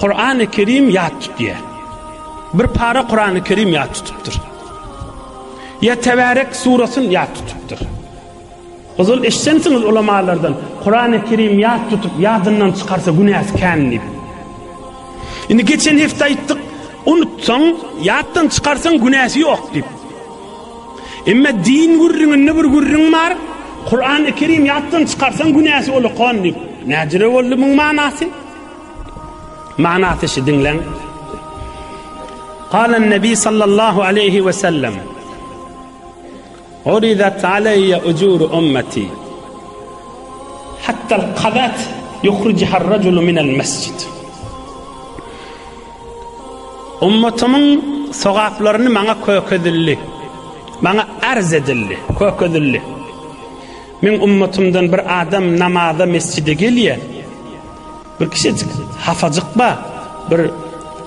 Kurany Kerim ýat tutýar. Bir para Kurany Kerim ýat tutupdyr. Ýa Tebärek surasyny ýat tutupdyr. Ozal eşdensiňiz ulamalardan, Kurany Kerim ýat tutup, ýadyndan çykarsa günäsi kän diýip. Indi geçen hepde aýtdyk, unutsaň, ýatdan çykarsaň günäsi ýok diýip. Emma din gürrüňinde bir gürrüň bar, Kurany Kerim ýatdan çykarsaň günäsi ulakan diýip. Näjüre boldy muň manasy? Manasy şu diňläň. Galan Nebi sallallahu aleyhi ve sellem Uridat aleýýe ujuru ummeti hattal kadat ýuhrijihar rajulu minel mesjid. Ummatymyň sogaplaryny maňa kökezildi. Maňa arz edildi, kökezildi. Meň ummatymdan bir adam namaza mesjide gelýär. Bir kiçijik hafajyk bar, bir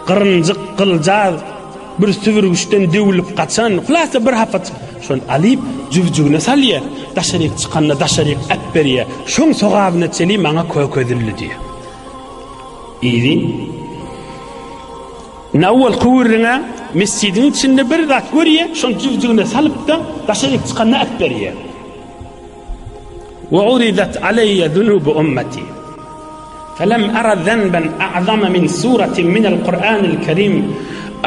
gyrynjyk gyljaz, bir sübürgiçden döwlüp gaçan, hulasa bir hafajyk. Şony alyp, jübjügine salýar, daşaryk çykanda daşaryk äpberýär. Şoň sogabyna çenli maňa kökezildi diýýär. Yzy. Indi owalky gürrüňe mesjidiň içinde bir zat görýär, şony jübjügine salyp-da, daşaryk çykanda äpberýär. Ve uridat aleyye zunubu ummeti. Felem ara zenben a'zama min suratin minel Kur'anil Kerim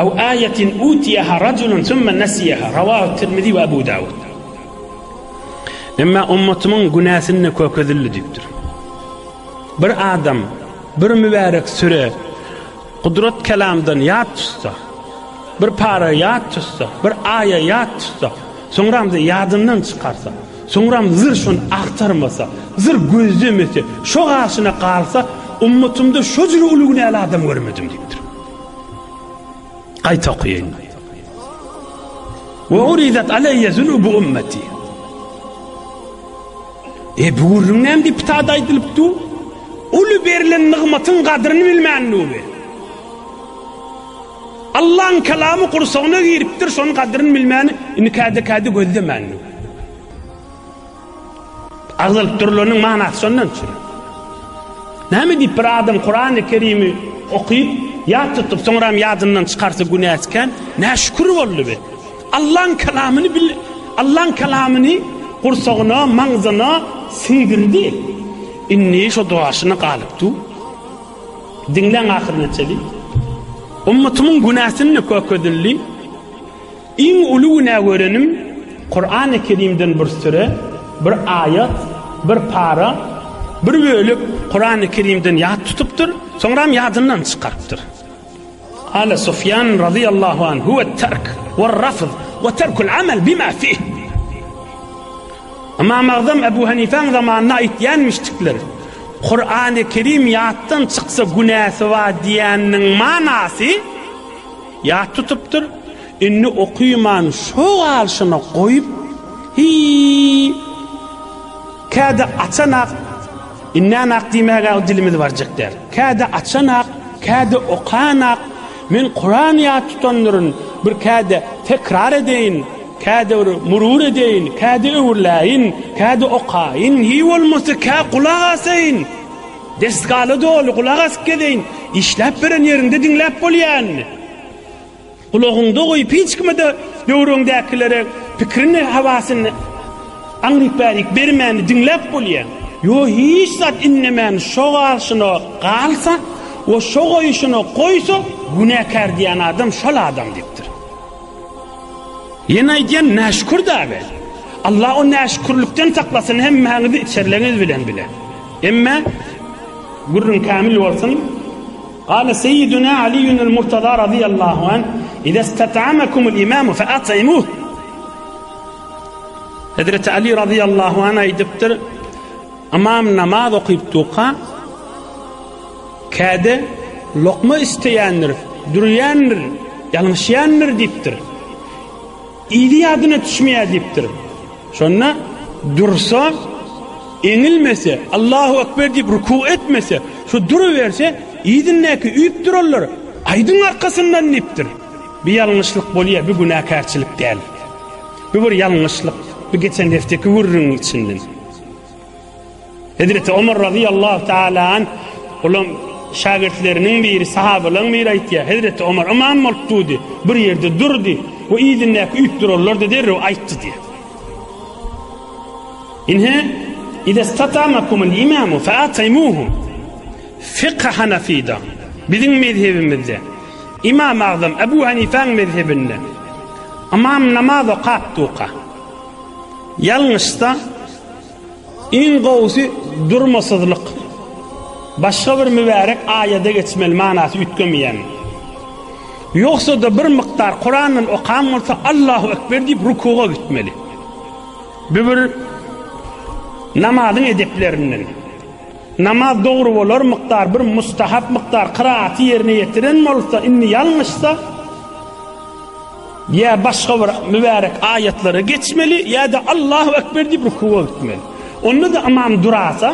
ew ayetin utiyeha raculun sümme nesiyeha. Ravahu Tirmizi ve Ebu Davud. Emma ummatymyň günäsini kökezildi diýipdir. Bir adam bir mübärek süre Gudrat kelamdan ýat tutsa, bir para ýat tutsa, bir aýa ýat tutsa, soňram-da ýadyndan çykarsa, soňram zyr şony agtarmasa, zyr gözlemese, şo gaşyna galsa, ummatymda şo jüre uly günäli adam görmedim diýipdir. Gaýta okaýyn. Ve uridat aleyye zunubu ummeti. E bu gürrüň näme diýip pitada aýdylyp dur? Uly berlen nygmatyň gadryny bilmän dur bu. Allaň kelamy gursagyna giripdir, şonuň gadryny bilmän, indi käde-käde gözlemän dur. Agzalyp durulanyň manasy şondan çyr. Näme diýip bir adam Kurany Kerimi okyp, ýat tutup, soňram ýadyndan çykarsa günäsi kän, näşükür boldy be. Allaň kalamyny bil, Allaň kalamyny gursagyna, maňzyna siňdirdi. Indi şo duaşyna galyp dur. Diňläň ahyryna çeli. Ummatymyň günäsini kökezildi. Iň uly günä görenim Kurany Kerimden bir süre, bir aýat, bir para, bir bölek Kurany Kerimden ýat tutupdyr, soňram ýadyndan çykarypdyr. Kale Sufýan razyýallahu anh, Huwet-terk, we-rafz, we terkul amel bima fih. Ymam Agzam Ebu Hanifäň zamanynda aýtýanmyşdikler, Kurany Kerim ýatdan çyksa günäsi bar diýeniniň manasy, ýat tutupdyr, indi okyman şo galşyna goýup, hiý, käde açanak, Innänak diýmäge dilimiz barjak däl. Käde açanak, käde okanak. Men Kuran ýat tutandyryn, bir käde tekrar edeýin, käde bir murur edeýin, käde öwürläýin, käde okaýyn, hiý bolmasa kä gulak asaýyn. Desgala doly gulak asyp gezeýin. Işläp beren ýeriňde diňläp bolýanyny. Gulagyňda goýup hiç kime-de döwrüňdäkilere pikirini, hawasyny aňryk-bärik bermäni diňläp bolýar. Ýo hiç zat inlemän şo galşyna galsa we şo goýuşyna goýsa günäkär diýen adam şol adam diýipdir. Ýene aýdýan näşükür dagy. Allah o näşükürlikden saklasyn hemmäňizi içerleňiz bilen bile. Emme gürrüň kämil bolsun. Gale Seýiduna Aliýunul Murtaza razyýallahu anh, Iza istat'amakumul imamu fe at'imuh. Hezreti Ali razyýallahu anh aýdypdyr, Ymam namaz okyp durka, käde lokma isleýändir, dürýändir, ýalňyşýandyr diýipdir. Yzy ýadyna düşmeýär diýipdir. Şonda dursa, eňilmese, Allahu Ekber diýip ruku etmese, şu duruberse, yzyndaky üýüp duranlar aýdyň arkasyndan diýipdir. Bir ýalňyşlyk bolýar, bir günäkärçilik däl. Bu bir ýalňyşlyk. Bu geçen hefteki gürrüňiň içinden. Hezreti Omar razyýallahu taala an olam. Şägirtleriniň biri, sahabalaryň biri aýtýar, Hezreti Omar ymam bolup durdy, bir ýerde durdy we yzyndaky üýüp duranlar-da derrew aýtdy diýýär. Ine, Iza statamakumul imamu fa'atimuhu. Fykh Hanafida, biziň mezhebimizde, Imam Agzam Ebu Hanifäň mezhebinde, ymam namaz okap durka, ýalňyşsa, Iň gowusy durmasyzlyk. Başga bir mübärek aýada geçmeli manasy üýtgemeýän. Ýogsa-da bir mukdar Kurandan okan bolsa Allahu Ekber diýip rukuga gitmeli. Bu bir namazyň edeplerinden. Namaz dogry bolar mukdar bir mustahap mukdar kyraaty ýerine ýetiren bolsa indi ýalňyşsa Ýa başga bir mübärek aýatlara geçmeli, ýa-da Allahu Ekber diýip rukuwa gitmeli. Onda-da ymam durasa,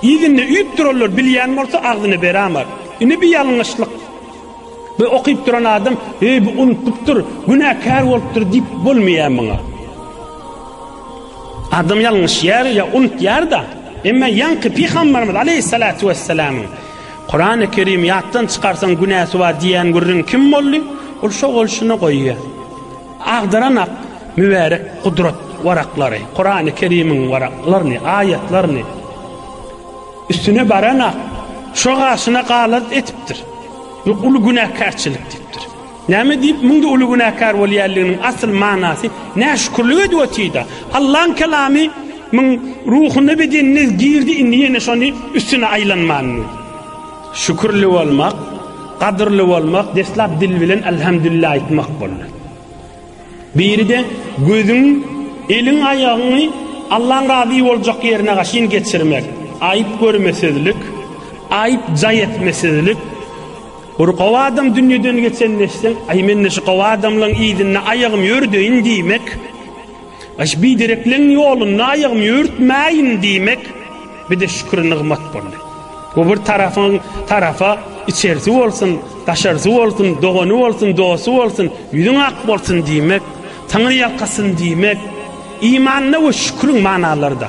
yzynda üýüp duranlar bilýän bolsa agzyna beramar. Ine bir ýalňyşlyk. Bu okyp duran adam, Eý bu unudypdyr, günäkär bolupdyr diýip bolmaýar muňa. Adam ýalňyşýar ýa unutýar-da. Emma ýaňky Pygamberimiz aleýhissalatu wessalamyň Kurany Kerim ýatdan çykarsaň günäsi bar diýýän gürrüň kim boldy? Ol şo bolşuna goýýar. Agdyranak mübärek gudrat waraklary, Kurany Kerimiň waraklaryny, aýatlaryny üstüne baranak şo gaşyna galat etipdir. Bu uly günäkärçilik diýipdir. Näme diýip muňda uly günäkär bolýanlygynyň asyl manasy näşükürlik edip otyda. Allaň kelamy muň ruhuna bedenine girdi indi ýene şony üstüne aýlanman. Şükürli bolmak, gadyrly bolmak deslap dil bilen Elhamdülillah aýtmak boldy. Biri-de gözüň, eliň aýagyňy Allaň razy boljak ýerine gaşyn geçirmek, aýyp görmesizlik, aýyp jaý etmesizlik, Bir gowy adam dünýeden geçenini eşitseň, Aý, men-de şu gowy adamlaň yzynda aýagymy ýördeýin diýmek, Aý, şu biderekleň ýolunda aýagymy ýörtmäýin diýmek, bir-de şükür-nygmat boldy. Bu bir tarapyň tarapa içerisi bolsun, daşarysy bolsun, dogany bolsun, dosty bolsun, ýüzüň ak bolsun diýmek, Taňry ýalkasyn diýmek, imanda we şüküriň manalary-da.